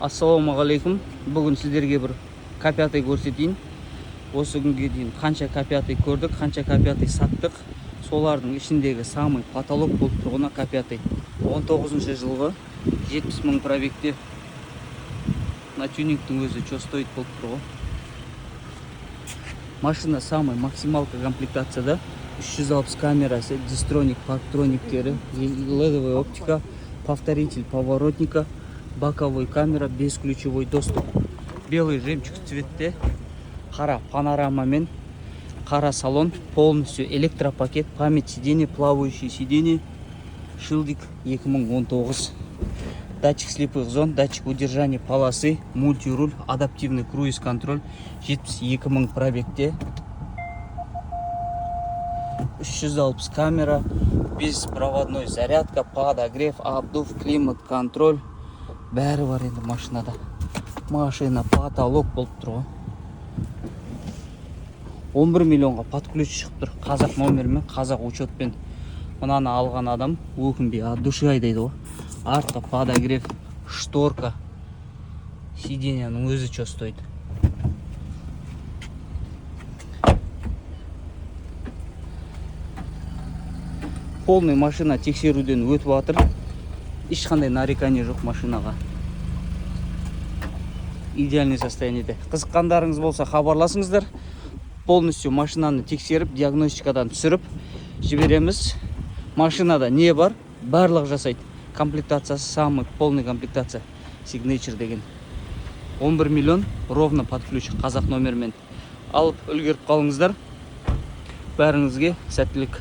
Ассалаумағалейкум! Бүгін сіздерге бір К5 көрсетейін. Осы күнге дейін қанша К5 көрдік, қанша К5 саттық, солардың ішіндегі самый потолок болып тұрғаны К5. 19 жылғы, 70 мың пробегте. Мына тюнингтің өзі че стоит болып тұр ғой. Машина самый максималка комплектацияда: 360 камерасы, дистроник, парктрониктері, ледовая оптика, повторитель поворотника, боковой камера, бесключевой доступ. Белый жемчуг цветте, қара панорамамен, қара салон, полностью электропакет, память сидений, плавающие сиденье, шилдик 2019, датчик слепых зон, датчик удержания полосы, мультируль, адаптивный круиз контроль. 72 мың пробегте, 360 камера, беспроводной зарядка, подогрев, обдув, климат контроль, бәрі бар енді машинада. Машина потолок болып тұр ғой. 11 миллионға под ключ шығып тұр, қазақ номермен, қазақ учетпен. Мынаны алған адам өкінбей, от души айдайды ғой. Артқы подогрев, шторка, сиденьяның өзі че стоит. Полный машина тексеруден өтіп жатыр, ешқандай нарекание жоқ машинаға, идеальный состояниеде. Қызыққандарыңыз болса, хабарласыңыздар. Полностью машинаны тексеріп, диагностикадан түсіріп жібереміз. Машинада не бар, барлығы жасайды. Комплектациясы самый полный комплектация, Signature деген. 11 миллион ровно под ключ, қазақ номермен. Алып үлгеріп қалыңыздар. Бәріңізге сәттілік!